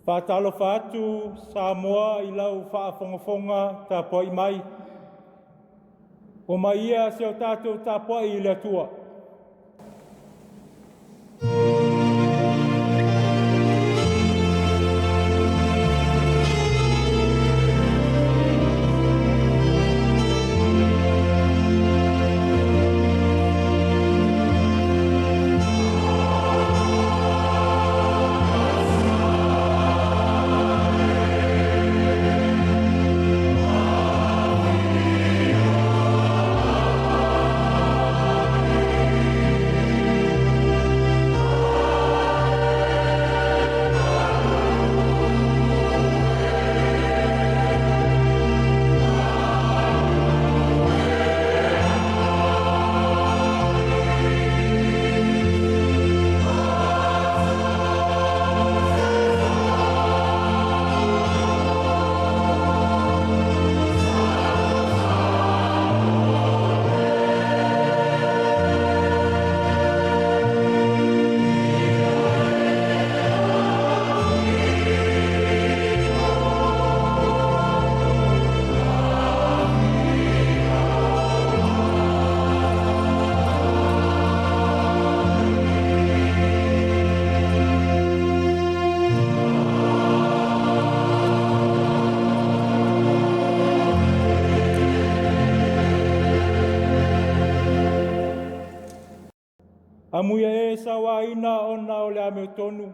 Faatalofa atu Samoa i lau faafogafoga tapuai mai. O mai ia se o tatou tapuai i le Atua. Amuia e sauaina ona o le amiotonu,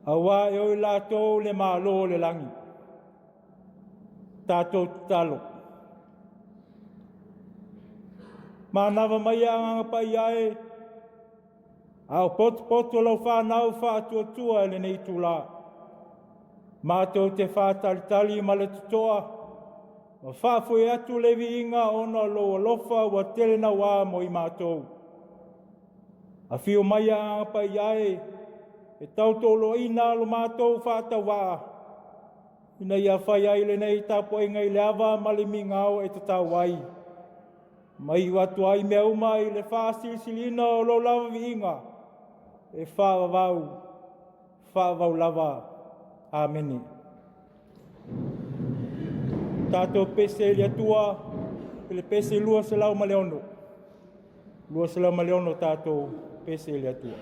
auā e o i latou le Malo o le lagi. Tatou tatalo. Manava mai Agaga Paia e, a o potopoto lau fanau faatuatua i lenei itula. Matou te faatalitali ma le totoa ma faafoe atu le viiga ona o lou alofa ua tele naua mo i matou. Afio mai Agaga Paia e, e tautoaluaina lo matou faatauvaa, ina ia fai ai lenei tapuaiga i le ava ma le migao e tatau ai, ma iu atu ai mea uma i le faasilisiliina o lou lava viiga, e faavavau, faavavau lava. Amene. Tatou pese i le Atua i le pese 206. 206 tatou pese i le Atua.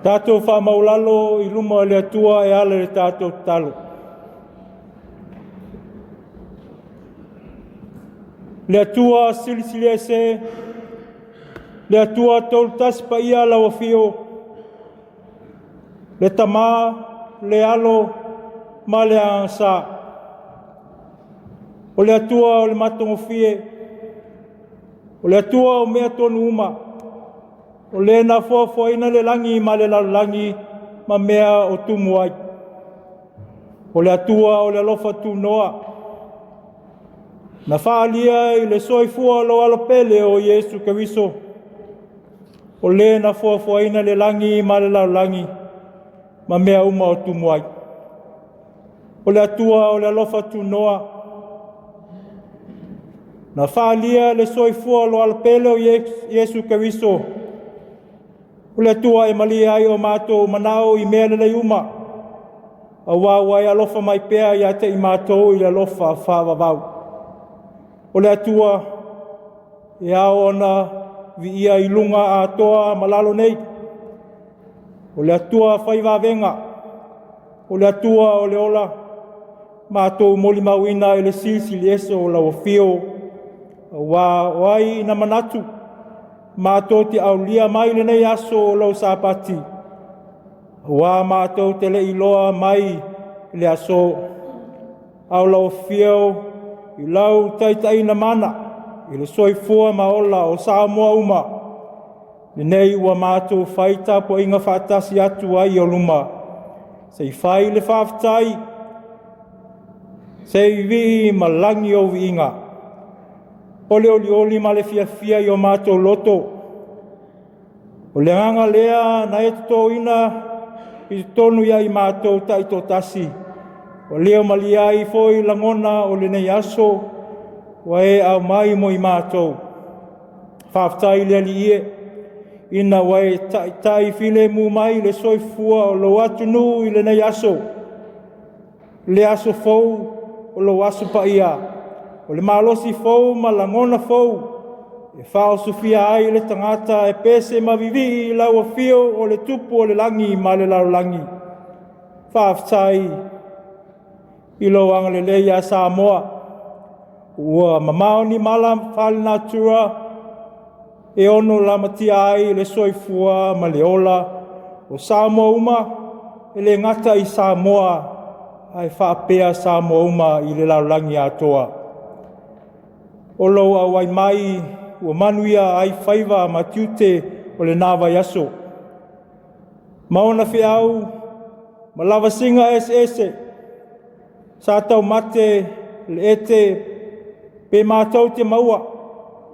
Tatou faamaulalo i luma o le Atua e ala i le tatou tatalo. Le Atua silisili ese, le Atua tolutasi paia lau afio, le Tama, le Alo ma le Agaga Sa. O le Atua o le matagofie, o le Atua o mea tonu uma, o le na foafoaina le lagi ma le lalolagi ma mea o tumu ai. O le Atua o le alofa tunoa, na faaalia i le soifua o lou Alo pele o Iesu Keriso, o le na foafoaina le lagi ma le lalolagi ma mea uma o tumu ai. O le Atua o le alofa tunoa, na faaalia le soifua o lou Alo pele o Iesu Keriso, o le Atua e malie ai o matou manao i mea lelei uma, aua ua e alofa mai pea ia te i matou i le alofa faavavau. O le Atua e ao ona viia i luga atoa ma lalo nei. O le Atua fai vavega, o le Atua o le ola, matou molimauina i le silisili ese o lau afio, aua o ai na manatu matou te aulia mai lenei aso o lau Sapati, aua matou te le iloa mai le aso, a o lau afio i lau taitaiina mana i le soifua ma ola o Samoa uma, lenei ua matou fai tapuaiga faatasi atu ai i ou luma, se i fai le faafetai, se i vivii ma lagi ou viiga. O le olioli ma le fiafia i o matou loto, o le agaga lea na e totoina i totonu ia i matou taitoatasi, o lea malie ai foi lagona o lenei aso, ua e aumai mo i matou. Faafetai i le Alii e, ina ua e taitai filemu mai le soifua o lou atunuu i lenei aso, le aso fou o lou aso paia, o le malosi fou ma lagona fou, e faaosofia ai le tagata e pese ma vivii i lau afio o le Tupu o le lagi ma le lalolagi. Faafetai i lou agalelei ia Samoa, ua mamao ni mala faale-natura e ono lamatia ai le soifua ma le ola o Samoa uma, e le gata i Samoa, ae faapea Samoa uma i le lalolagi atoa. O lou auai mai ua manuia ai faiva ma tiute o lena vaiaso, ma ona feau ma lavasiga eseese sa taumate le ete pe matou te maua,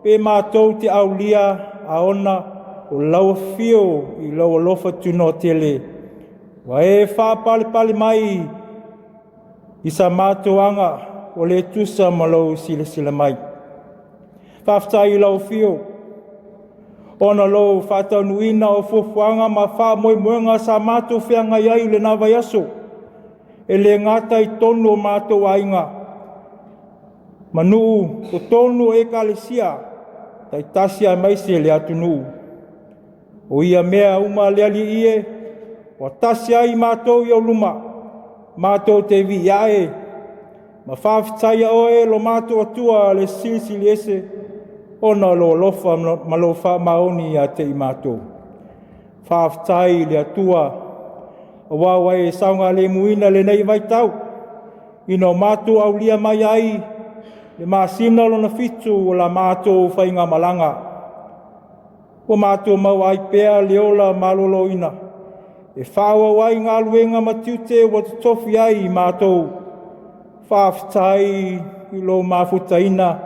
pe matou te aulia aona o lau afio i lau alofa tunoa tele, ua e faapalepale mai i sa matou aga ua le tusa ma lou silasila mai. Faafetai i lau afio, ona o lou faataunuuina o fuafuaga ma faamoemoega sa matou feagai ai i lena vaiaso, e le gata i totonu o matou aiga, ma nuu totonu o ekalesia taitasi aemaise le atunuu. O ia mea uma le Alii e, ua tasi ai matou i ou luma, matou te viia e ma faafetaia oe lo matou Atua le Silisili Ese, ona o lou alofa ma lou faamaoni ia te i matou. Faafetai i le Atua, aua ua e saogalemuina lenei vaitau, ina ua matou aulia mai ai le masina lona 7 o la matou faigamalaga. Ua matou maua ai pea le ola maloloina, e faaauau ai galuega ma tiute ua totofi ai i matou. Faafetai i lou mafutaina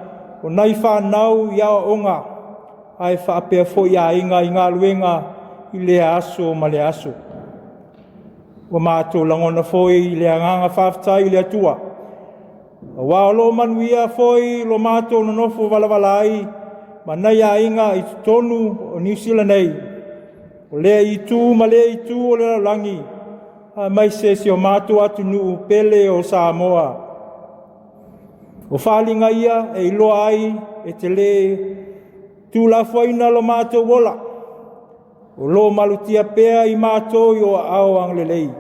o nai fanau i aoaoga, ae faapea foi aiga i galuega i lea aso ma lea aso. Ua matou lagona foi le agaga faafetai i le Atua, aua o lo o manuia foi lo matou nonofo valavala ai ma nai aiga i totonu o Niu Sila nei, o lea itu ma lea itu o le lalolagi, aemaise si o matou atunuu pele o Samoa. O faaaliga ia e iloa ai e te le tuulafoaiina lo matou ola. O lo o malutia pea i matou i o aao agalelei.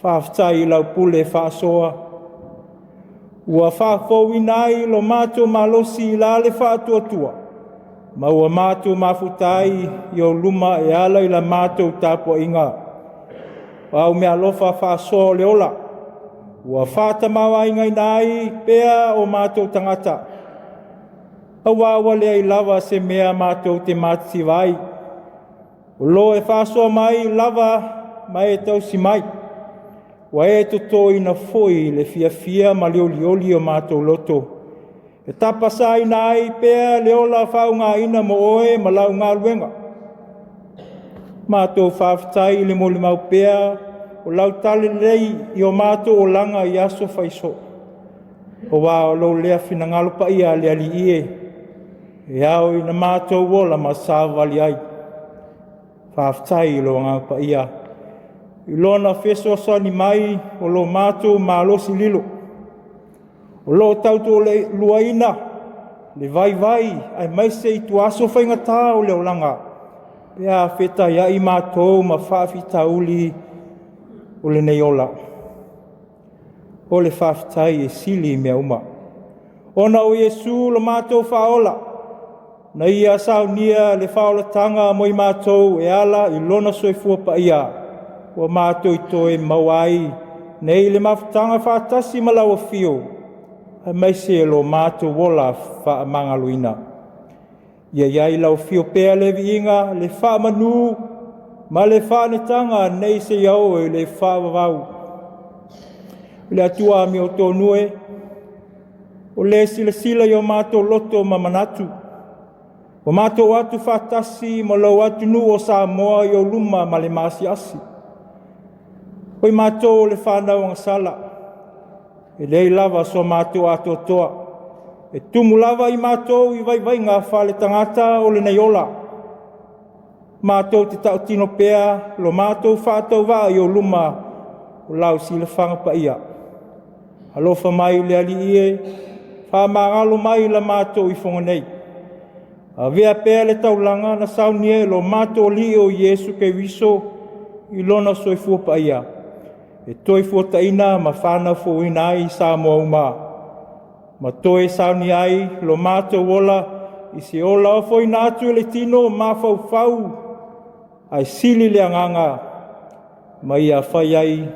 Faafetai i lau pule faasoa ua faafouina ai lo matou malosi i la le faatuatua, ma ua matou mafuta ai i ou luma e ala i la matou tapuaiga. O au meaalofa faasoa o le ola, ua faatamaoaigaina ai pea o matou tagata, aua ua leai lava se mea matou te matitiva ai. O lo e faasoa mai lava ma e tausi mai. Ua e totoina foi le fiafia ma le olioli o matou loto, e tapasaina ai pea le ola faaaogaina mo oe ma lau galuega. Matou faafetai i le molimau pea o lau talalelei i o matou olaga i aso faisoo, aua o lou lea finagalo paia le Alii e, e ao ina matou ola ma savavali ai. Faafetai i lou Agaga Paia i Lona fesoasoani mai o lo matou malosi lilo, o lo o tautoaluaina le vaivai aemaise ituaso faigata o le olaga, pe a fetaiai matou ma faafitauli o lenei ola. O le faafetai e sili i mea uma, ona o Iesu lo matou Faaola, na Ia saunia le faaolataga mo i matou e ala i lona soifua paia, ua matou toe maua ai nei le mafutaga faatasi ma lau afio, aemaise lo matou ola faamagaloina. Ia i ai lau afio pea le viiga, le faamanu ma le faaneetaga nei seia oo i le faavavau. Le Atua amiotonu e, o le silasila i o matou loto ma manatu, ua matou o atu faatasi ma lou atunuu o Samoa i ou luma ma le maasiasi. O i matou o le fanau agasala, e leai lava so matou atoatoa, e tumu lava i matou i vaivaiga faaletagata o lenei ola. Matou te tautino pea lo matou faatauvaa i ou luma o lau silafaga paia. Alofa mai le Alii e, faamagalo mai la matou ifoga nei. Avea pea le taulaga na saunia e lo matou Alii o Iesu Keriso i lona soifua paia, e toe fuataina ma fanau fouina ai Samoa uma, ma toe saunia ai lo matou ola i se ola ofoina atu i le tino mafaufau ae sili le agaga, ma ia fai ai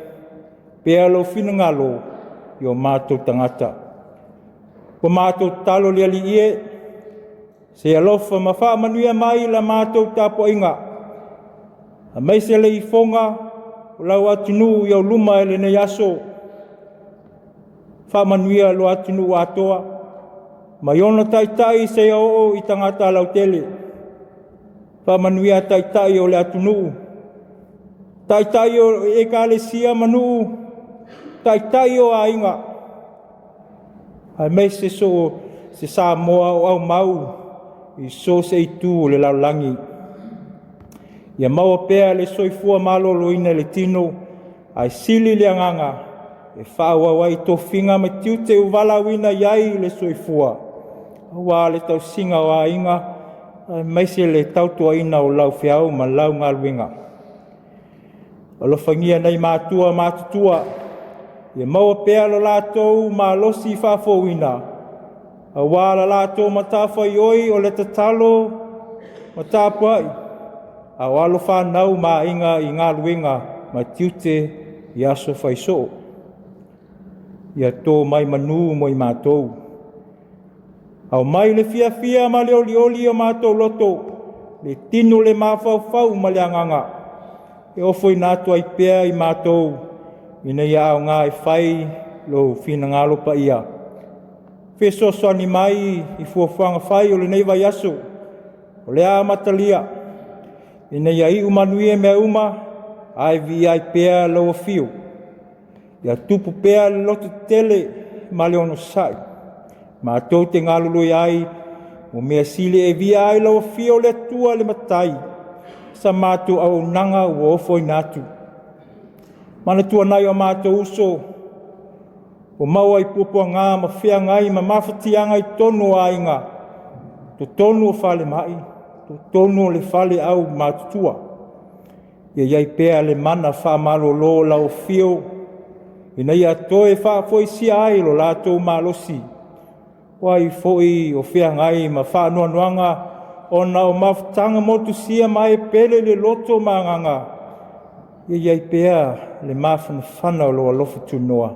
pea lou finagalo i o matou tagata. Ua matou tatalo i le Alii e, se alofa ma faamanuia mai i la matou tapuaiga, aemaise le ifoga o lau atunuu i ou luma i lenei aso. Faamanuia lo atunuu atoa, mai ona taitai seia oo i tagata lautele. Faamanuia taitai o le atunuu, taitai o ekalesia ma nuu, taitai o aiga, aemaise so o se Samoa o aumau i so o se itu o le lalolagi. Ia maua pea le soifua maloloina i le tino, ae sili le agaga e faaauau ai tofiga ma tiute ua valaauina i ai le soifua, aua le tausiga o aiga, aemaise le tautuaina o lau feau ma lau galuega. Alofagia nai matua matutua, ia maua pea lo latou malosi faafouina, aua la latou matafaioi o le tatalo ma tapuai, a o alo fanau ma aiga i galuega ma tiute i aso faisoo. Ia to mai manu mo i matou. Aumai le fiafia ma le olioli o matou loto, le tino le mafaufau ma le agaga, e ofoina atu ai pea i matou, ina ia aoga e fai lou finagalo paia. Fesoasoani mai i fuafuaga fai o lenei vaiaso, o le a amatalia, ina ia iu manuia mea uma, ae viia ai pea lau afio. Ia tupu pea le lototetele ma le onosai, matou te galulue ai, o mea sili e viia ai lau afio le Atua le Matai, sa matou auaunaga ua ofoina atu. Manatua nai o matou uso ua maua i puapuaga ma feagai ma mafatiaga i totonu o aiga, totonu o falemai, totonu o le fale au matutua. Ia i ai pea le mana faamalolo o lau afio, ina ia toe faafoisia ai lo latou malosi. O ai foi o feagai ma faanoanoaga ona o mafutaga motusia ma e pele i le loto ma agaga, ia i ai pea le mafanafana o lou alofa tunoa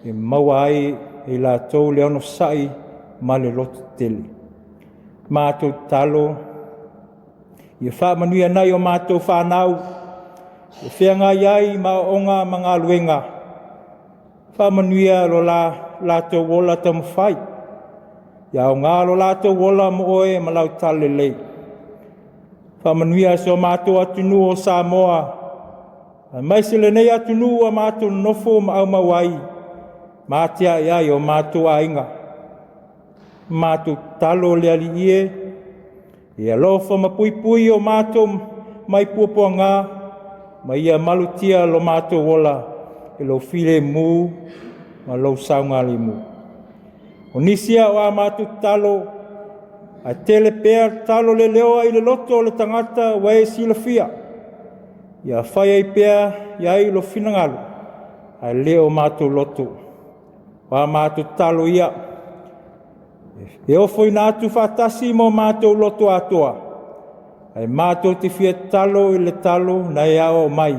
e maua ai e i latou le onosai ma le lototele. Matou tatalo, ia faamanuia nai o matou fanau o feagai ai ma aoaoga ma galuega, faamanuia lo latou ola taumafai, ia aoga lo latou ola mo oe ma lau talalelei. Faamanuia si o matou atunuu o Samoa, aemaise lenei atunuu ua matou nonofo ma aumau ai ma atiae ai o matou aiga. Matou tatalo le Alii e, ia alofa ma puipui o matou mai puapuaga, ma ia malutia lo matou ola i lou filemu ma lou saogalemu. O nisi ia o a matou tatalo, ae tele pea tatalo leleoa i le loto o le tagata ua e silafia. Ia fai ai pea i ai lou finagalo, ae le o matou loto. O a matou tatalo ia, e ofoina atu faatasi ma o matou loto atoa, ae matou te fia tatalo i le tatalo na e aoao mai,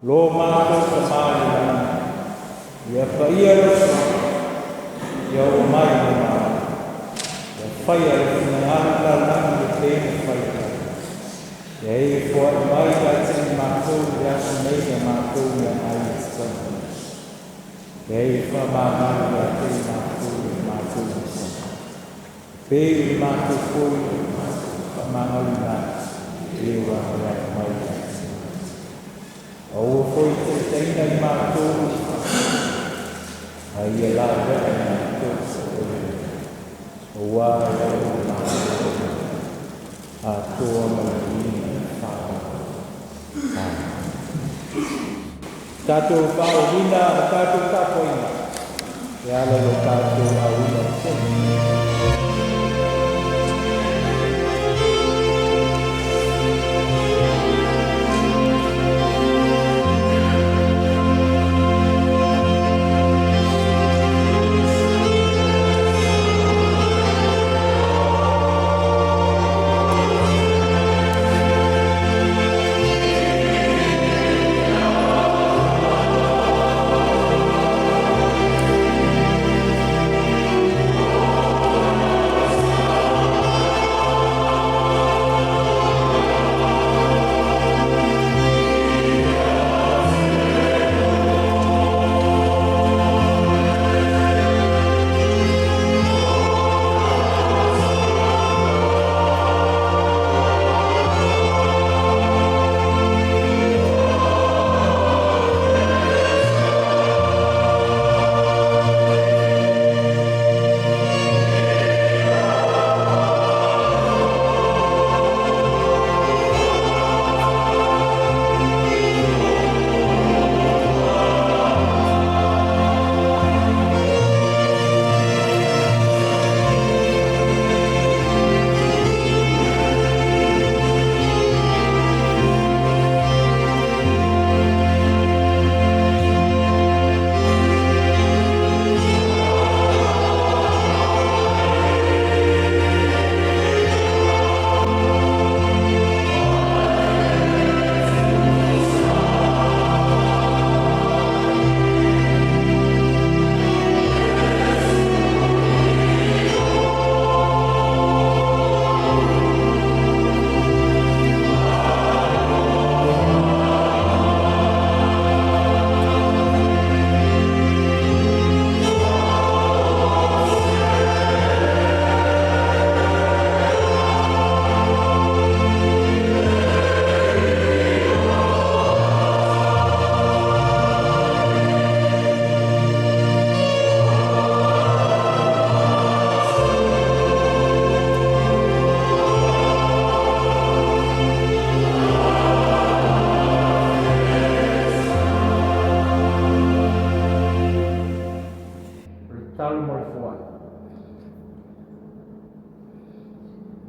Lo matou Tama i le lagi, ia paia lou suafa, ia oo mai lou Malo, ia faia lou finagalo i le lalolagi e pei ona fai i le lagi. Ia e foai mai ia te i matou i le aso nei a matou meaai e tatau. Ia e faamagalo ia te i matou i le matou vasa, e pei o le matou foi faamagaloina ai e ua agaigai mai ia te matou. Aua foi ne i taitaiina i matou i se faafitauli, ae ia laveai i matou i le lelei. Aua o lau le Malo, atoa ma le viiga i le faavavau. Amene. Tatou faaauauina le tatou tapuaiga e ala i le tatou auina o togi.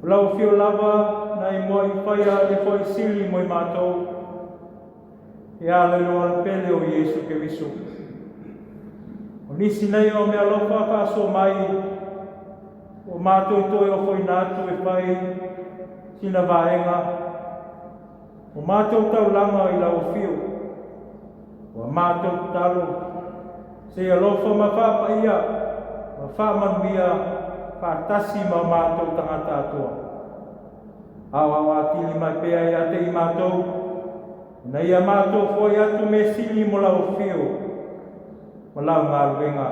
O lau afio lava na e mua'i faia le foai sili mo i matou, e ala i lou alapele o Iesu Keriso. O nisi nei o meaalofa faasoa mai ua matou toe ofoina atu e fai sina vaega o matou taulaga i lau afio. Ua matou tatalo se i alofa ma faapaia ma faamanuia faatasi ma o matou tagata atoa. Aoao atili mai pea ia te i matou, ina ia matou foai atu mea sili mo lau afio ma lau galuega.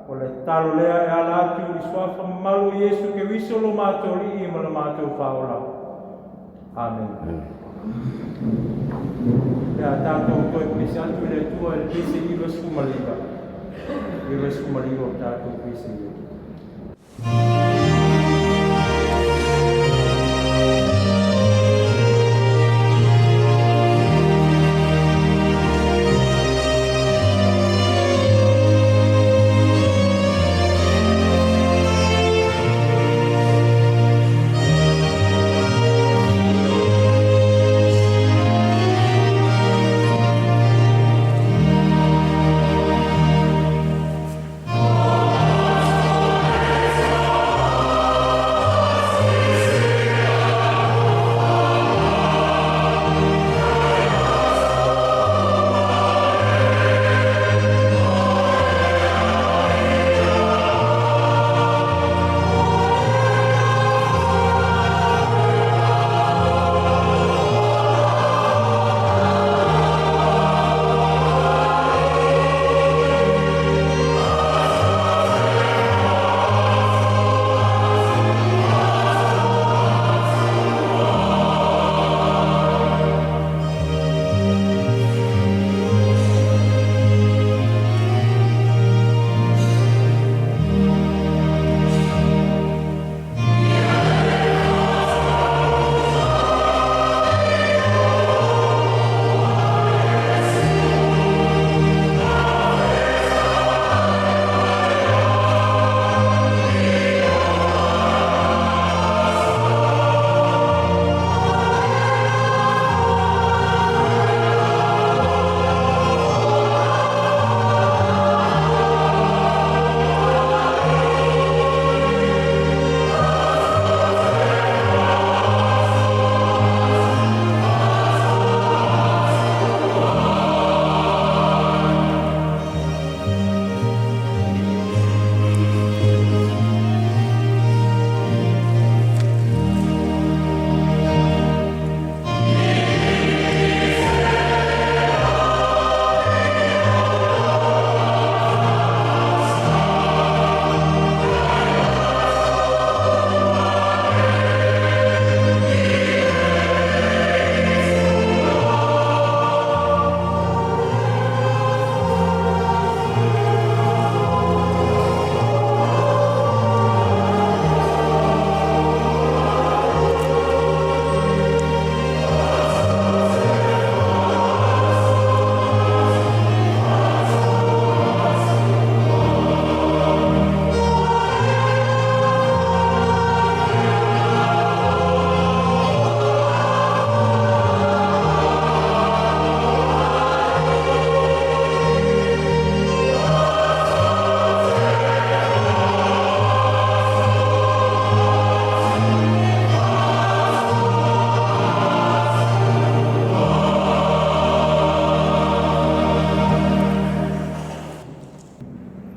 O le tatalo lea e ala atu i le suafa mamalu o Iesu Keriso lo matou Alii ma lo matou Faaola. Amene. Pe a tatou toe pese atu i le Atua i le pese 99, 99 o tatou pese i le Atua.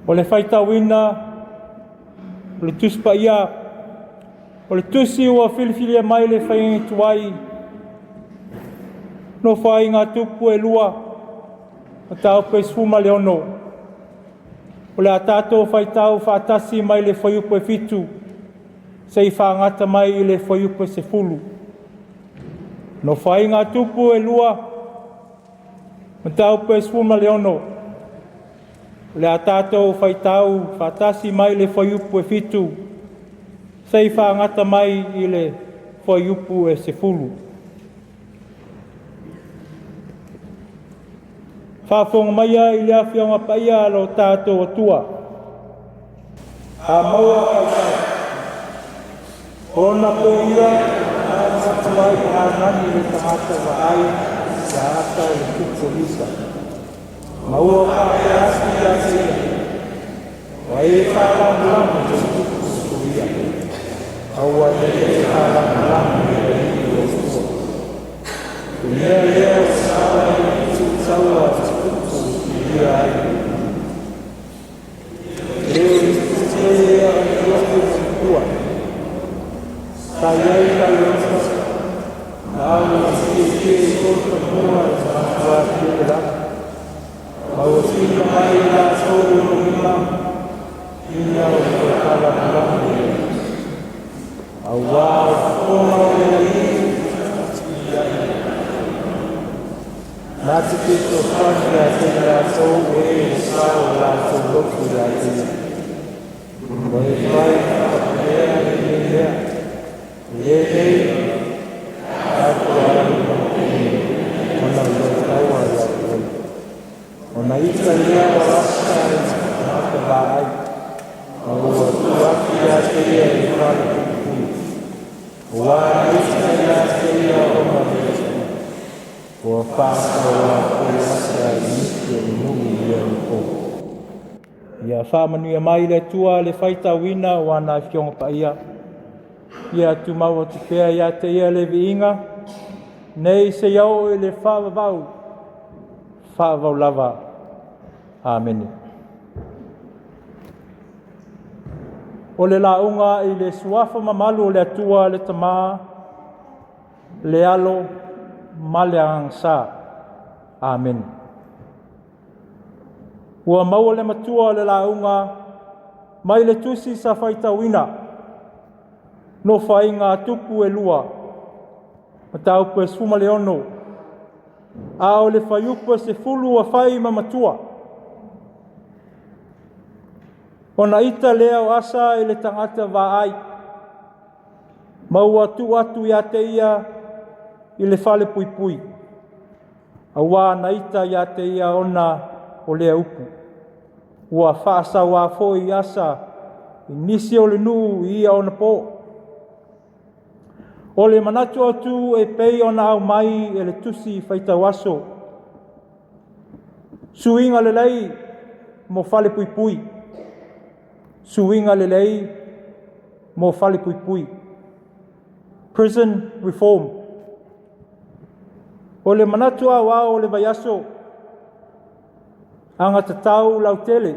O le faitauina o le Tusi Paia, o le tusi ua filifilia mai le faiga tuai, Nofoaiga Tupu e 2, mataupu e 16. O le a tatou faitau faatasi mai le fuaiupu e 7 seia fagata mai i le fuaiupu e 10. Nofoaiga Tupu e 2, mataupu e 16. O le a tatou faitau faatasi mai le fuaiupu e 7 seia fagata mai i le fuaiupu e 10. Faafofoga maia i le Afioga Paia a lo tatou Atua. A maua tautai, Ona po ia na manatu ai o Hanani le tagata vaai ia ata o le tupu o Iuta, ma ua faapea atu ia te ia, “Ua e faalagolago i le tupu Suria, a ua e le faalagolago i le Alii lou Atua. O le mea lea ua sao ai le tutaua a le tupu Suria ai E le o le tupu tele ia o Anitioku na tupuina, sa i ai Kaliona ma aualatietie i solofanua ma matua tele lava, ma ua sili mai i latou i lou lima ina ua toe faalagolago i le Alii, auā o le fofoga o le Alii e tuutuutilii ai, na te fesoasoani ia te i latou o e ua sao o latou loto ia te ia. Ua e fai faapalepea lenei mea, e le nei, ae atoa ai ma lou taimi ona o lou taua ia te oe.” Ona ita lea o Asa i le tagata vaai, ma ua tuu atu ia te ia i le falepuipui, auā na ita ia te ia ona o le Atua. Ua faasauā foi Asa i nisi o le nuu i ia onapo. Ia faamanuia mai le Atua le faitauina o ana Afioga Paia. Ia tumau atu pea ia te ia le viiga, nei seia oo i le faavavau, faavavau lava. Amene. O le lauga i le suafa mamalu o le Atua le Tama, le Alo ma le Agaga Sa. Amene. Ua maua le matua o le lauga mai le tusi sa faitauina, Nofoaiga a tupu e lua, mataupu e 16, a o le fuaiupu e 10 ua fai ma matua. Ona ita lea o Asa i le tagata vaai, ma ua tuu atu ia te ia i le falepuipui, auā na ita ia te ia ona o lea upu. Ua faasauā foi Asa i nisi o le nuu i ia onapo. O le manatu autu e pei ona aumai e le tusi faitau aso, suiga lelei mo falepuipui, suiga lelei mo falepuipui. Prison Reform. O le manatu aoao o le vaiaso, agatatau lautele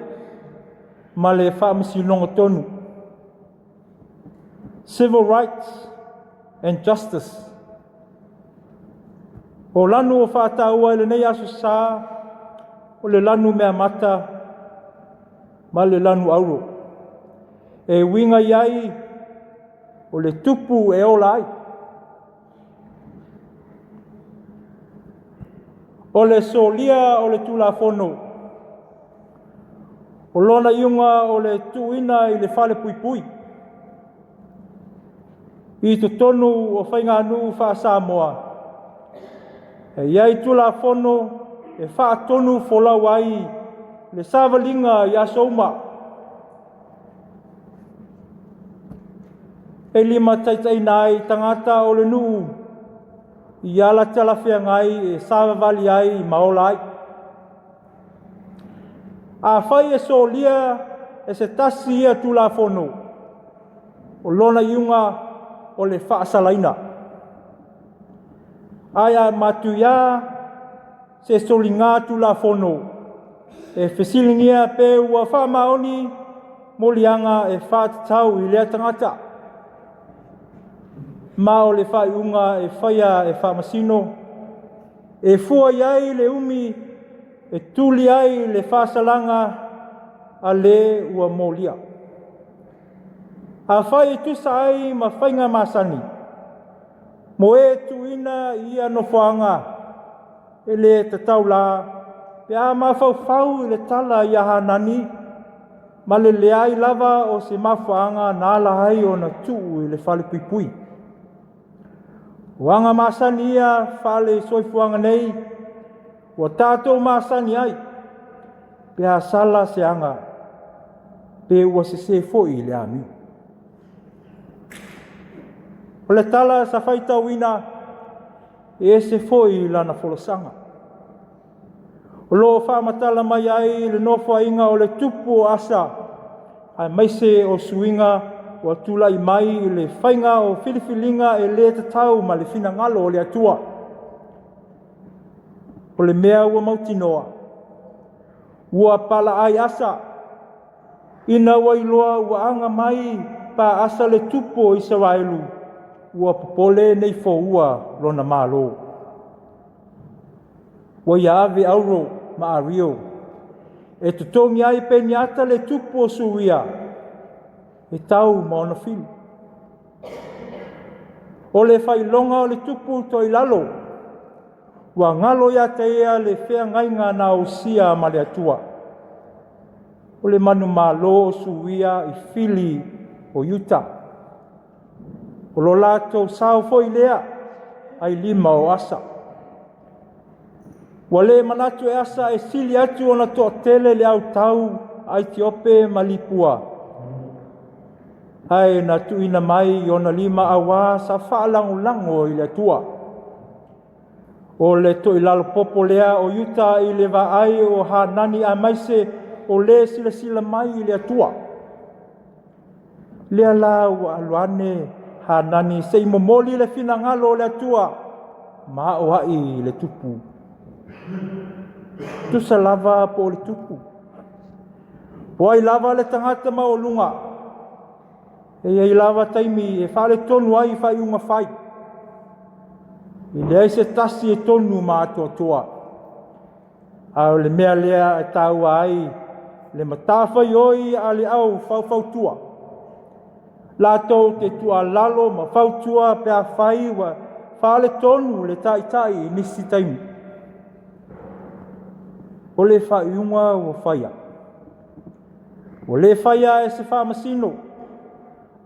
ma le faamasinoga tonu. Civil Rights and Justice. O lanu o faataua i lenei aso sa, o le lanu meamata ma le lanu auro. E uiga i ai o le tupu e ola ai. O le solia o le Tulafono, o lona iuga o le tuuina i le falepuipui. I totonu o faiganuu faa-Samoa, e i ai Tulafono e faatonu folau ai le savaliga i aso uma. E limataitaiina ai tagata o le nuu i ala talafeagai e savavali ai ma ola ai. Afai e solia e se tasi ia Tulafono, o lona iuga o le faasalaina. Ae a matuia se soliga Tulafono, e fesiligia pe ua faamaoni moliaga e faatatau i lea tagata. Ma o le faaiuga e faia e faamasino, e fua i ai le umi e tuli ai le faasalaga a le ua molia. Afai e tusa ai ma faiga masani, mo e tuuina i ia nofoaga, e le tatau la pe a mafaufau i le tala ia Hanani ma le leai lava o se mafuaaga na ala ai ona tuu i le falepuipui. O aga masani ia faale-soifuaga nei ua tatou masani ai, pe a sala se aga, pe ua sese foi le amio. O le tala sa faitauina, e ese foi lana folasaga. O lo o faamatala mai ai le nofoaiga o le tupu o Asa, aemaise o suiga ua tulai mai i le faiga o filifiliga e le tatau ma le finagalo o le Atua. O le mea ua mautinoa, ua palaai Asa, ina ua iloa ua aga mai Paasa le tupu o Isaraelu, ua popole ne i foua lona Malo. Ua ia ave auro ma ario e totogi ai Peniata le tupu o Suria e tau ma ona fili. O le faailoga o le tupu toilalo, ua galo ia te ia le feagaiga na ausia ma le Atua. O le manumalo o Suria i fili o Iuta. O lo latou sao foi lea ai lima o Asa. Ua le manatu e Asa e sili atu ona toatele le autau a Etiope ma Lipua, ae na tuuina mai i ona lima auā sa faalagolago i le Atua. O le toilalo popo lea o Iuta i le vaai o Hanani aemaise o le silasila mai i le Atua. Lea la ua alu ane Hanani se i momoli le finagalo o le Atua ma aoai i le tupu. Tusa lava po o le tupu, po o ai lava le tagata maualuga, e i ai lava taimi e faaletonu ai faaiuga fai. E leai se tasi e tonu ma atoatoa. A o le mea lea e taua ai le matafaioi a le au faufautua. Latou te tuualalo ma fautua pe afai ua faaletonu le taitai i nisi taimi. O le faaiuga ua faia, ua le faia e se faamasino,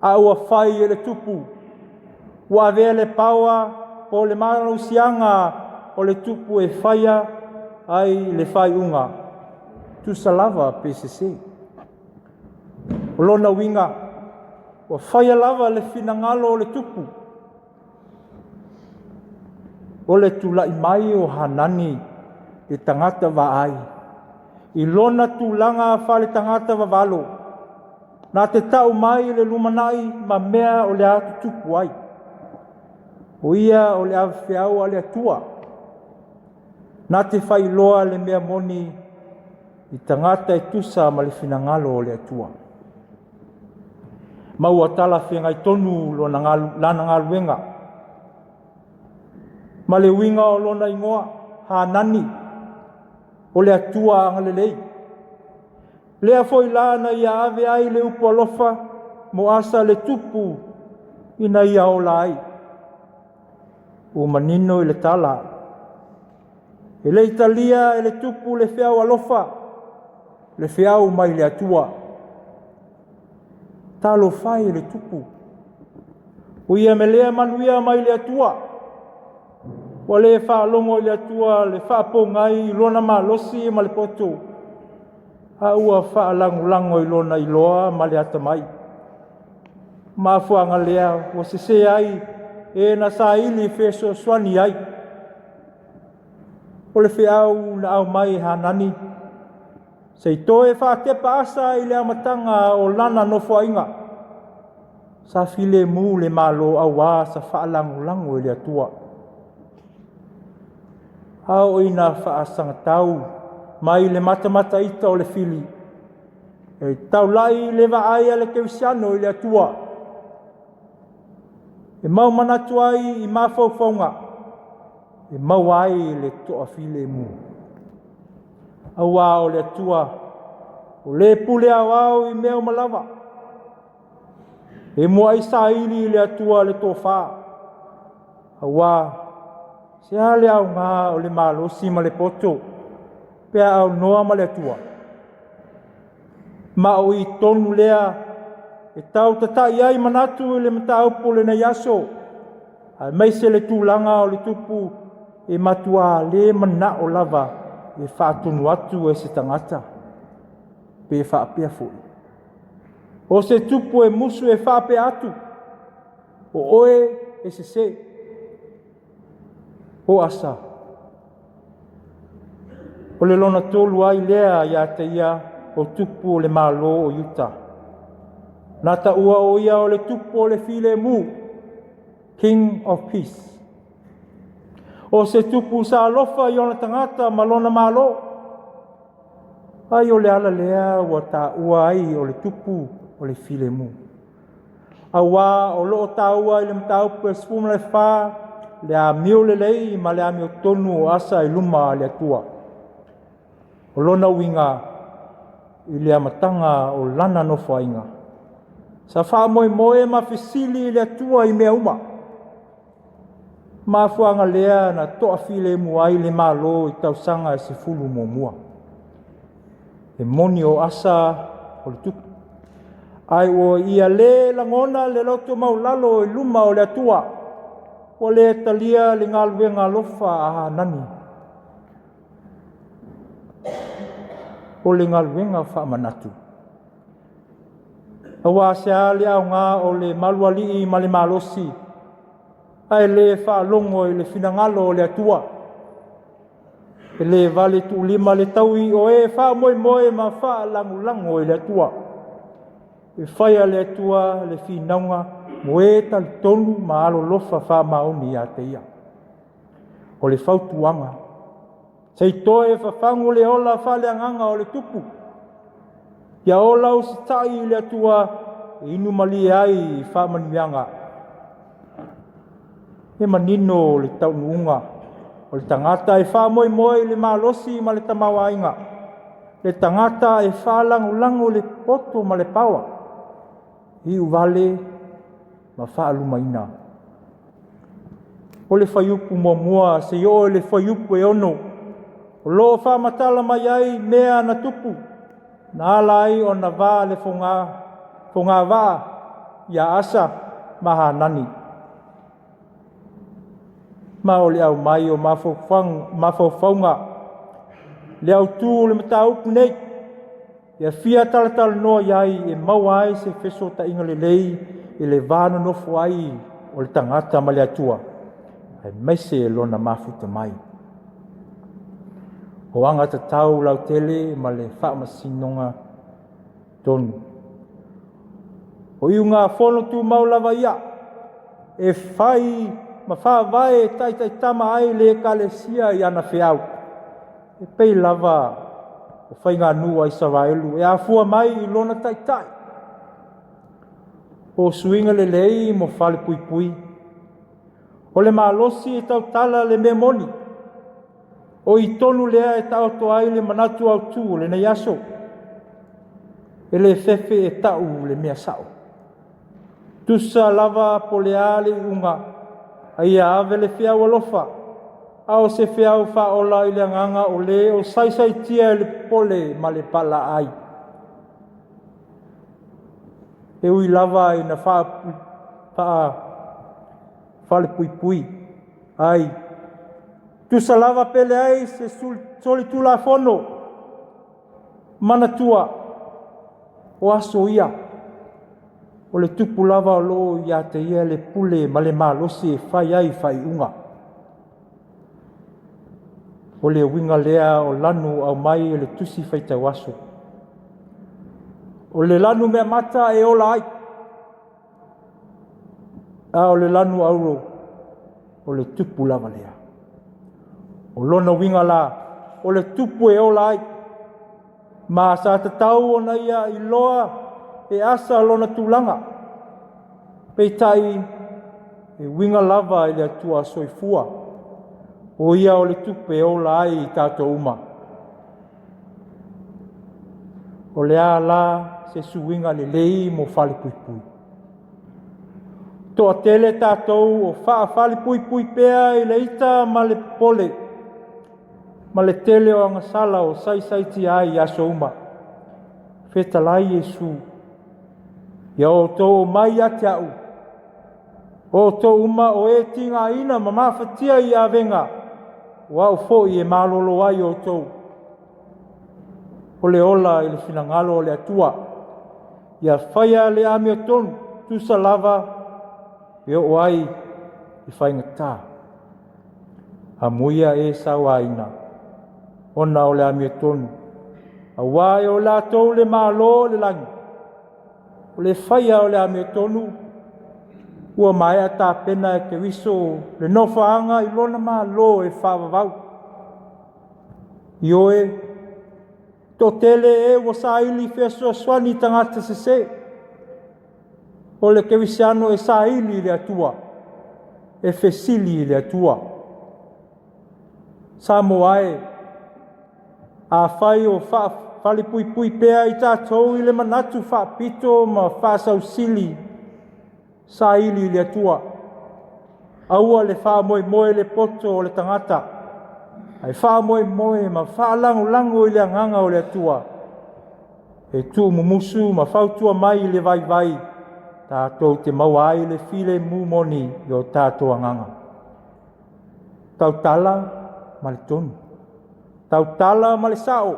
a ua fai e le tupu. Ua avea le power po o le malosiaga o le tupu e faia ai le faaiuga, tusa lava pe sese. O lona uiga, ua faia lava le finagalo o le tupu. O le tulai mai o Hanani le tagata vaai i lona tulaga faaletagata vavalo, na te tau mai le lumanai ma mea o le a tutupu ai. O ia o le avefeau a le Atua, na te faailoa le mea moni i tagata e tusa ma le finagalo o le Atua. Ma ua talafeagai tonu lana galuega ma le uiga o lona igoa, Hanani, o le Atua agalelei. Lea foi la na ia ave ai le upu alofa mo Asa le tupu ina ia ola ai. Ua manino i le tala, e le i talia e le tupu le feau alofa, le feau mai le Atua. Talofa e i le tupu, ua ia melea manuia mai le Atua, ua le faalogo i le Atua le faapogai i lona malosi ma le poto, a ua faalagolago i lona iloa ma le atamai. Mafuaaga lea ua sese ai e na saili fesoasoani ai. O le feau na aumai e Hanani, se i toe faatepa Asa i le amataga o lana nofoaiga. Sa filemu le Malo auā sa faalagolago i le Atua. A oo ina faasagatau mai le matamata ita o le fili, e taulai le vaai a le kerisiano i le Atua, e mau manatu ai i mafaufauga, e maua ai le toafilemu. Auā o le Atua, o le pule aoao i mea uma lava. E muai saili i le Atua le tofa, auā se a le aoga o le malosi ma le poto pe a aunoa ma le Atua. Ma o i tonu lea e tau tata'i ai manatu i le mataupu o lenei aso, aemaise le tulaga o le tupu e matuā le mana'o lava e faatonu atu e se tagata, pe faapea foi, o se tupu e musu e faapea atu, o oe e sesē. O Asa, o le lona tolu ai lea ia te ia o tupu o le Malo o Iuta. Na taua o ia o le tupu o le filemu, King of Peace. O se tupu sa alofa i ona tagata ma lona Malo. Ai o le ala lea ua taua ai o le tupu o le filemu. Auā o lo o taua i le mataupu e 14 le amio lelei ma le amiotonu o Asa i luma o le Atua. O lona uiga i le amataga o lana nofoaiga, sa faamoemoe ma fesili i le Atua i mea uma. Mafuaaga lea na toafilemu ai le Malo i tausaga e 10 muamua. E moni o Asa o le tupu, ae ua ia le lagona le loto maualalo i luma o le Atua, ua le talia le galuega alofa a Hanani. O le galuega faamanatu. Aua se a le aoga o le malualii ma le malosi, ae le faalogo i le finagalo o le Atua. E le vale tuulima le taui o e faamoemoe ma faalagolago i le Atua. E faia le Atua le finauga mo e talitonu ma alolofa faamaoni ia te ia. O le fautuaga, se i toe fafagu le ola faaleagaga o le tupu, ia ola usitai i le Atua e inu malie ai i faamanuiaga. E manino le taunuuga o le tagata e faamoemoe i le malosi ma le tamaoaiga, le tagata e faalagolago i le poto ma le paoa, iu vale ma faalumaina. O le fuaiupu 1 seia oo i le fuaiupu e 6, o lo o faamatala mai ai mea na tupu, na ala ai ona va le fogavaa ia Asa ma Hanani. Ma o le aumai o mafaufauga le autu o le mataupu nei, ia fia talatalanoa i ai e maua ai se fesootaiga lelei i le va nonofo ai o le tagata ma le Atua, aemaise lona mafuta mai. O agatatau lautele ma le faamasinoga tonu. O iugafono tumau lava ia, e fai ma faavae e taitaitama ai le ekalesia i ana feau, e pei lava o faiganuu a Isaraelu e afua mai i lona taitai. O suiga lelei mo falepuipui, o le malosi e tautala le mea moni, o i tonu lea e taoto ai le manatu autu o lenei aso. E le fefe e tau le mea sao. Tusa lava po o le a le iuga, a ia ave le feau alofa, a o se feau faaola i le agaga o le o saisaitia i le popole ma le palaai. E ui lava ina faalepuipui ai, tusa lava pe leai se solitulafono, manatua, o aso ia, o le tupu lava o lo o ia te ia le pule ma le malosi e fai ai faaiuga. O le uiga lea o lanu aumai e le tusi faitau aso. O le lanu meamata e ola ai, a o le lanu auro, o le tupu lava lea. O lona uiga la, o le tupu e ola ai, ma sa tatau ona ia iloa e Asa lona tulaga. Peitai, e uiga lava i le Atua soifua, o ia o le tupe e ola ai i tatou uma. O le a la se suiga lelei mo falepuipui? Toatele tatou o faafalepuipui pea i le ita ma le popole, ma le tele o agasala o saisaitia ai i aso uma. Fetalai Iesu, ia outou omai ia te a'u, o outou uma o e tigaina ma mafatia i avega, o au foi e malolo ai outou. O le ola i le finagalo o le Atua, ia faia le amiotonu, tusa lava e oo ai i faigata. Amuia e sauaina, ona o le amiotonu, auā e o latou le Malo o le lagi. O le faia o le amiotonu, ua maea tapena e Keriso le nofoaga i lona Malo e faavavau. Ioe, toatele e ua saili fesoasoani i tagata sese. O le kerisiano e saili i le Atua, e fesili i le Atua. Samoa e, afai o faafalepuipui pea i tatou i le manatu faapito ma faasausili, saili i le Atua. Aua le faamoemoe i le poto o le tagata, ae faamoemoe ma faalagolago i le agaga o le Atua e tuumumusu ma fautua mai i le vaivai tatou te maua ai le filemu moni i o tatou agaga. Tautala ma le tonu, tautala ma le sao,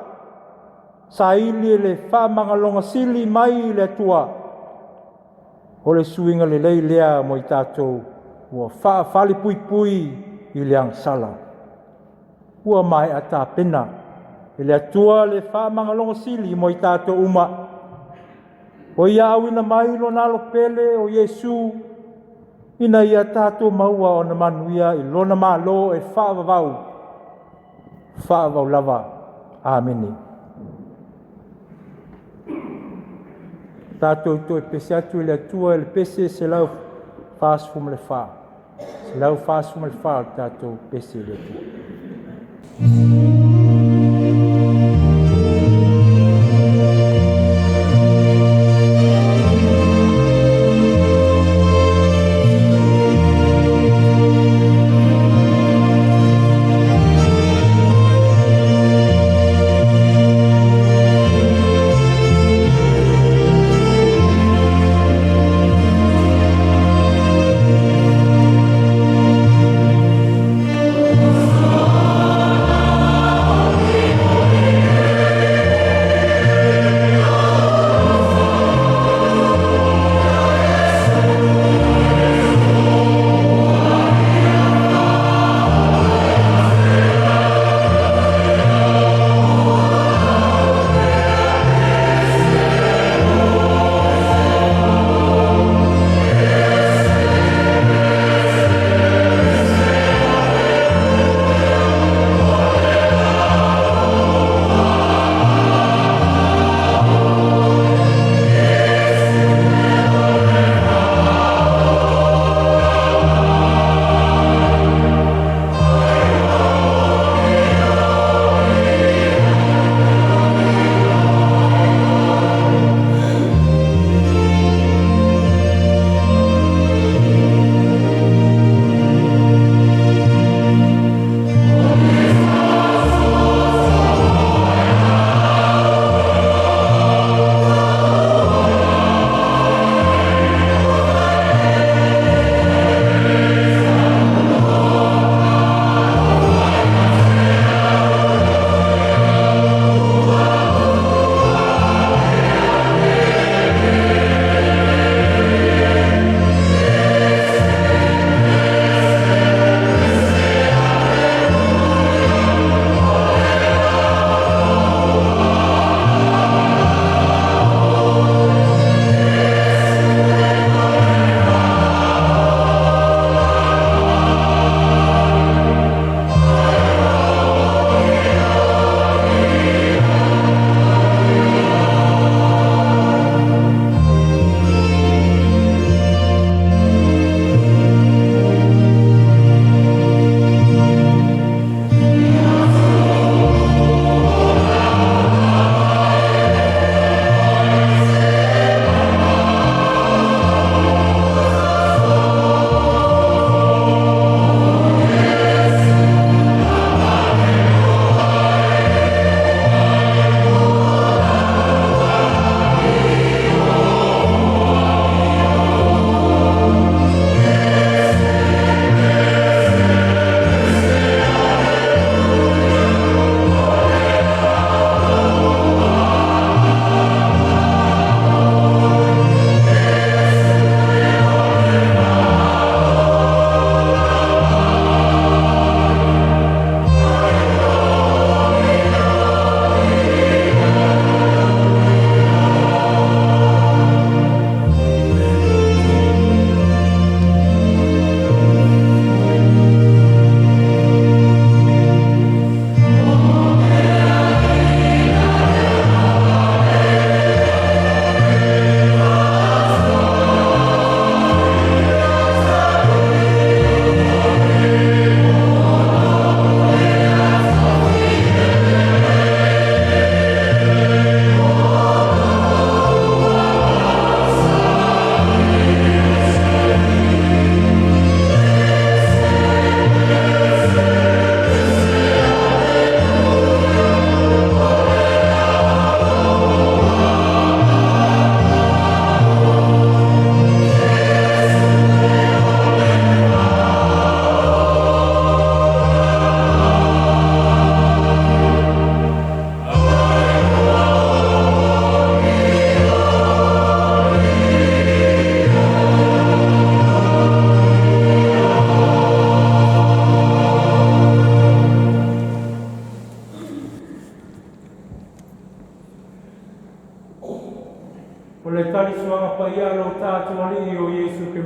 saili le faamagaloga sili mai le Atua. O le suiga lelei lea mo i tatou ua faafalepuipui i le agasala. Ua maea tapena e le Atua le faamagaloga sili mo i tatou uma. O ia auina mai lona alo pele o Iesu, ina ia tatou maua ona manuia i lona Malo e faavavau, faavavau lava. Amene. Tatou toe pese atu i le Atua i le pese 144. 144 o le tatou pese i le Atua.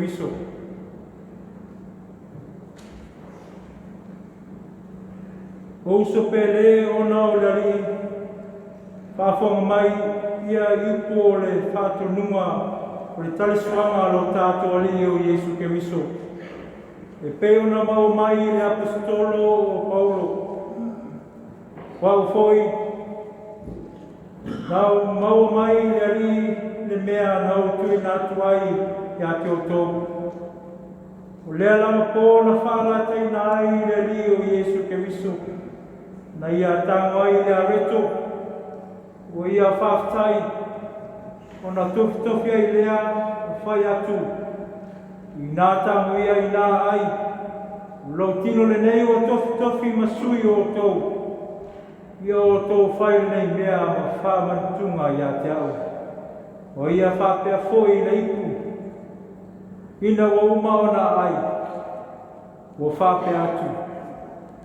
Keriso. O uso pele ona o le Alii, faafofoga mai ia i upu o le faatonuga o le talisuaga a lo tatou Alii o Iesu Keriso, e pei ona maua mai i le Aposetolo o Paulo. O au foi, na ou maua mai i le Alii le mea na ou tuuina atu ai ia te outou. O lea lava po na faalataiina ai le Alii o Iesu Keriso, na ia tago ai le areto, ua ia faafetai, ona tofitofi ai lea ma fai atu, inā tago ia inā ai, o lou tino lenei ua tofitofi ma sui o outou, ia outou fai lenei mea ma faamanatuga ia te au. O ia faapea foi le ipu, ina ua uma ona ai, ua faapea atu,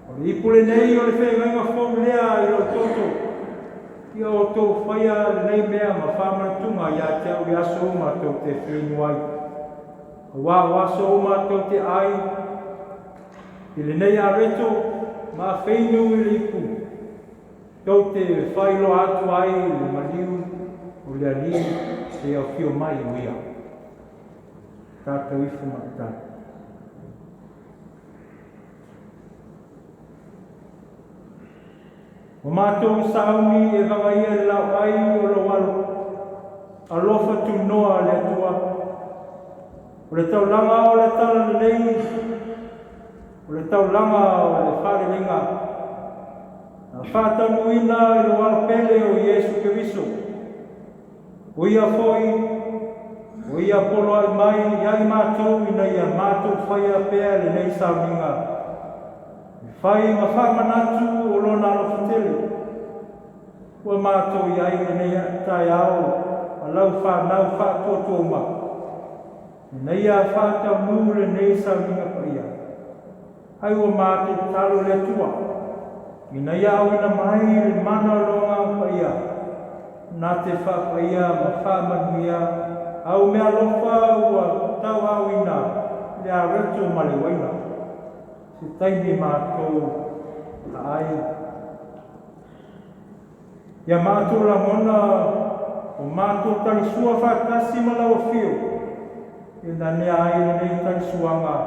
o le ipu lenei o le feagaiga fou lea i lou toto, ia outou faia lenei mea ma faamanatuga ia te au i aso uma tou te feinu ai. Auā o aso uma tou te ai i lenei areto ma feinu i le ipu, tou te faailoa atu ai le maliu o le Alii seia afio mai o ia. Tatou ifo matatali. O matou sauni e vagaia le laoai o lou alo, alofa tunoa le Atua. O le taulaga o le talalelei, o le taulaga o le faaleleiga, na faataunuuina i lou alo pele o Iesu Keriso. O ia foi, o ia poloai mai ia i matou ina ia matou faia pea lenei sauniga, e fai ma faamanatu o lona alofa tele. Ua matou i ai lenei taeao ma lau fanau faatuatua uma, ina ia faataunuu lenei sauniga paia. Ai ua matou tatalo i le Atua, ina ia auina mai le mana o lou Agaga Paia, na te faapaia ma faamanuia au meaalofa ua tauaaoina i le areto ma le uaina. Se taimi matou aai. Ia matou lagona o matou talisua faatasi ma lau afio, e nanea ai lenei talisuaga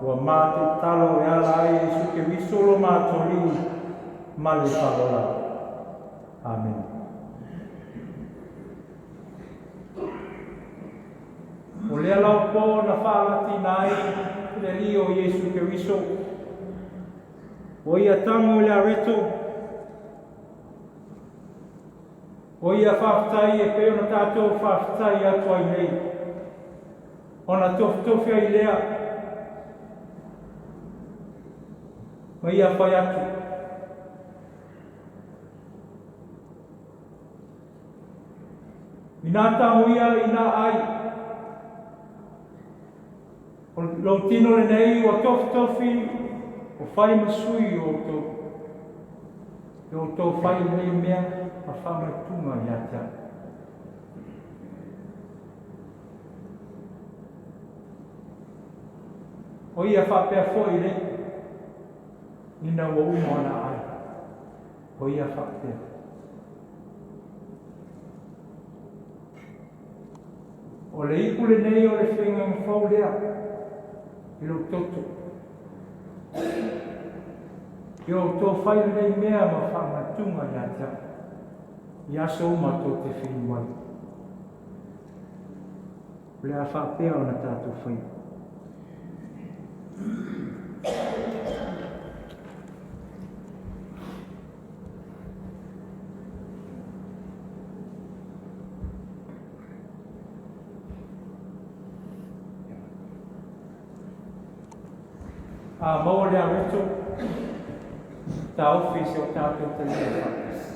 ua matou tatalo e ala ai Iesu Keriso lo matou Alii ma le Faaola. Amene. O lea lava po na faalatiina ai le Alii o Iesu Keriso, o ia tago i le areto, o ia faafetai e pei ona tatou faafetai atu ai nei, ona tofitofi ai lea, ma ia fai atu. Inā tago ia inā ai, o lou tino lenei ua tofitofi o fai ma sui o outou. E outou fai lenei mea ma faamanatuga ia te au. O ia faapea foi le ina ua uma ona ai. O ia faapea. O le ipu lenei o le feagaiga fou lea i lou toto. Ia outou fai lenei mea ma faamanatuga ia te au, i aso uma tou te feinu ai. O le a faapea ona tatou faia. A maua le areto, taofi se o tatou talia faatasi.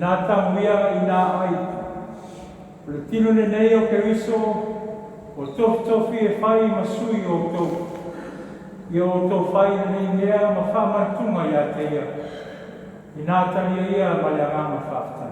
Inā taguia inā ai. O le tino lenei o Keriso ua tofitofi e fai ma sui o outou. Ia outou fai lenei mea ma faamanatuga ia te ia. Inā talia ia ma le agaga faafetai.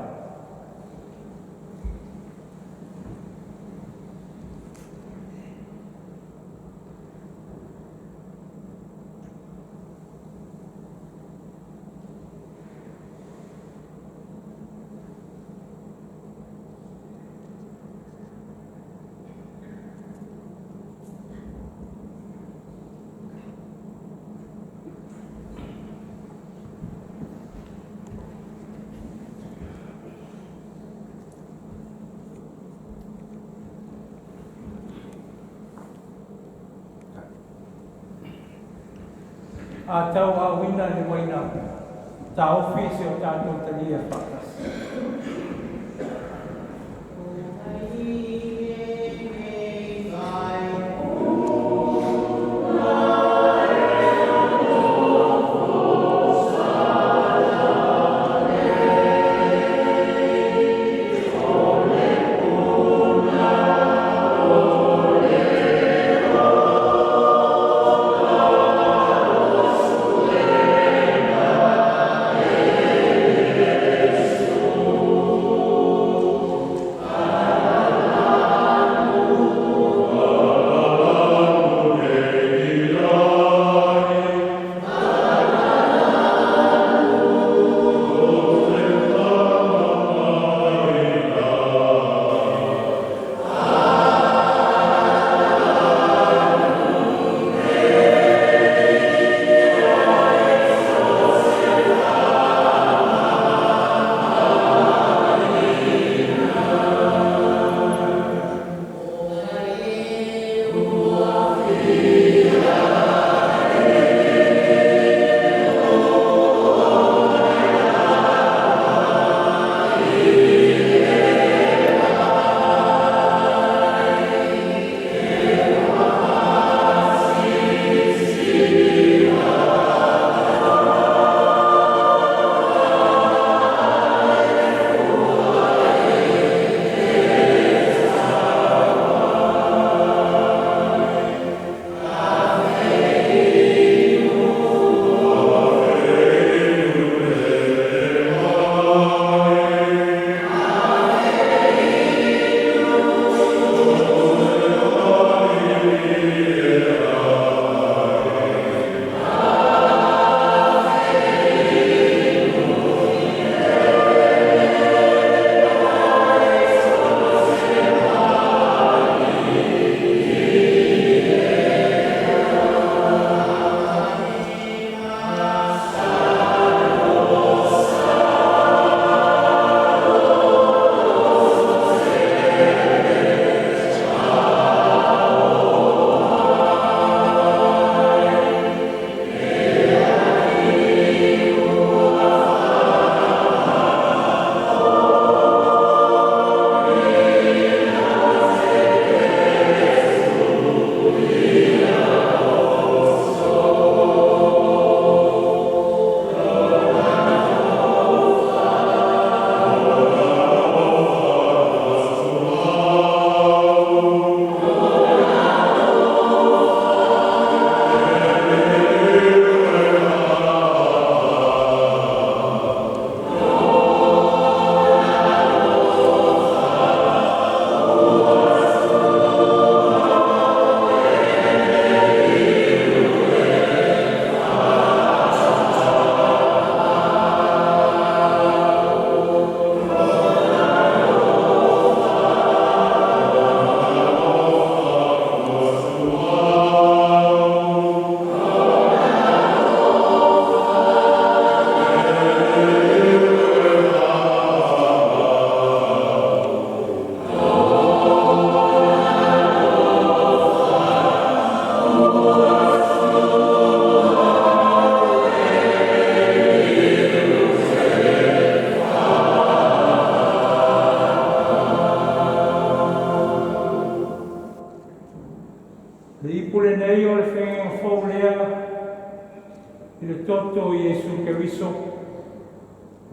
A tauaaoina le uaina, taofi se o tatou talia faatasi.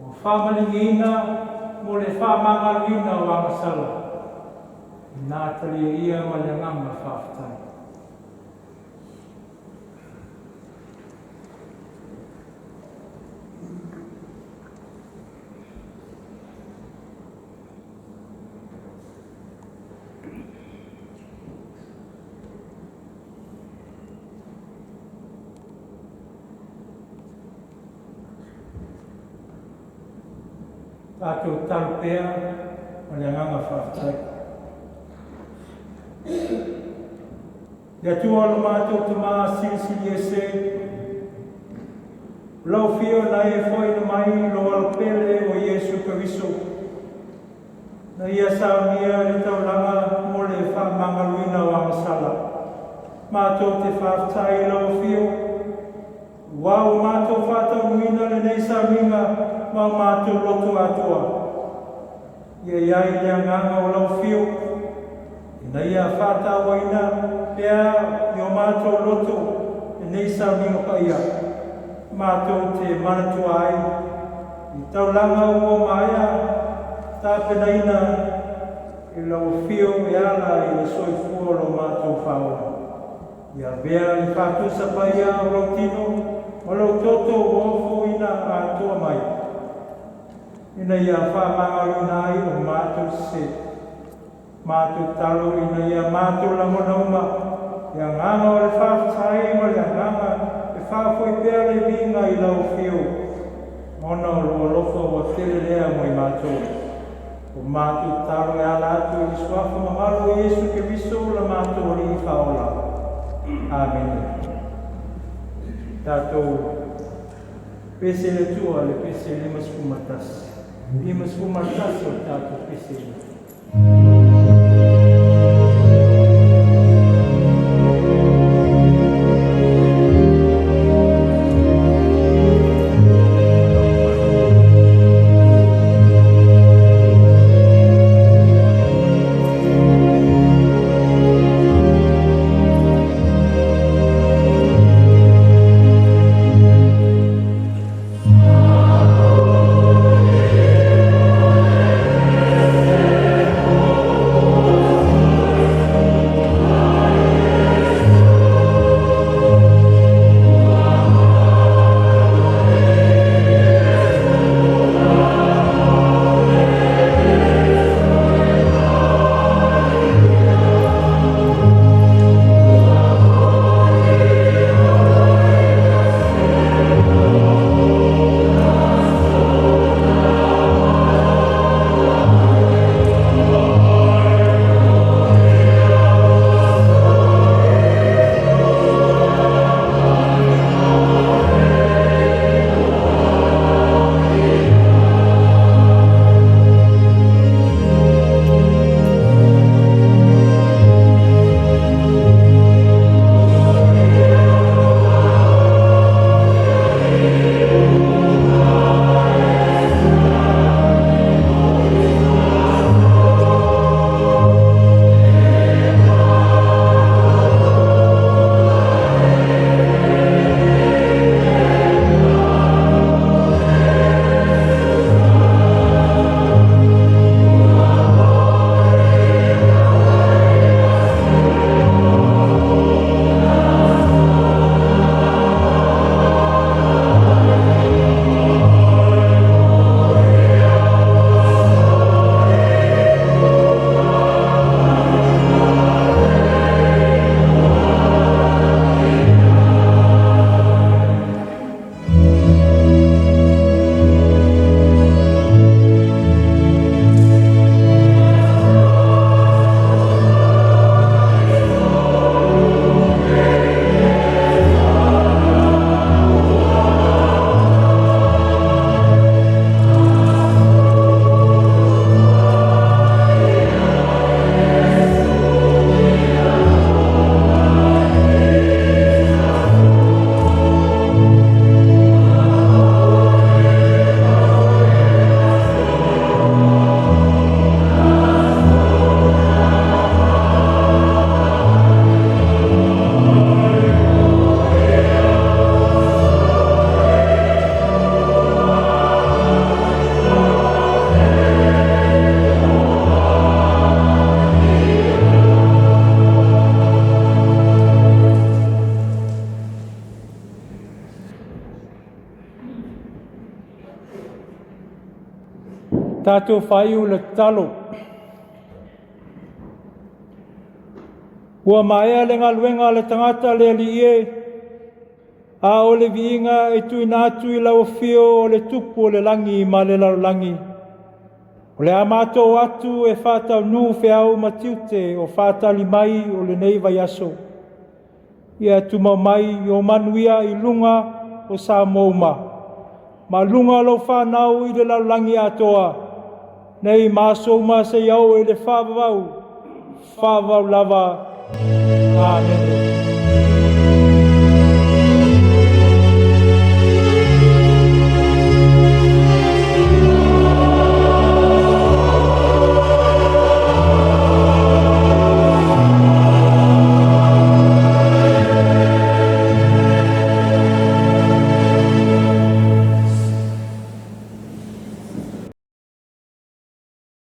Ua faamalieina mo le faamagaloina o agasala, ina talia ia ma le agaga faafetai. Tatou tatalo pea ma le agaga faafetai. Le Atua lo matou Tama Silisili Ese, o lau afio na e foaina mai lou Alo pele o Iesu Keriso, na ia saunia le taulaga mo le faamagaloina o agasala. Matou te faafetai i lau afio, ua ua matou faataunuuina lenei sauniga ma o matou loto atoa. Ia i ai le agaga o lau afio, ina ia faatauaina pea i o matou loto lenei sauniga paia, matou te manatua ai i taulaga ua maea tapenaina e lau afio e ala i le soifua o lo matou Faaola. Ia avea le faatusa paia o lou tino ma lou toto ua ofoina atoa mai, ina ia faamagaloina ai o matou sese. Matou tatalo ina ia matou lagona uma le agaga o le faafetai ma le agaga e faafoi pea le viiga i lau afio, ona o lou alofa ua tele lea mo i matou. O matou tatalo e ala atu i le suafa mamalu o Iesu Keriso lo matou Alii Faaola. Amene. Tatou pese le Atua, le pese 51, 51 o le tatou pese. Tatou faaiu le tatalo. Ua maea le galuega a le tagata le Alii e, a o le viiga e tuuina atu i lau afio o le Tupu o le lagi ma le lalolagi. O le a matou atu e faataunuu feau ma tiute o faatali mai o lenei vaiaso. Ia tumau mai o manuia i luga o Samoa uma, ma luga o lau fanau i le lalolagi atoa, nei ma aso uma seia oo i le faavavau, faavavau lava. Amene.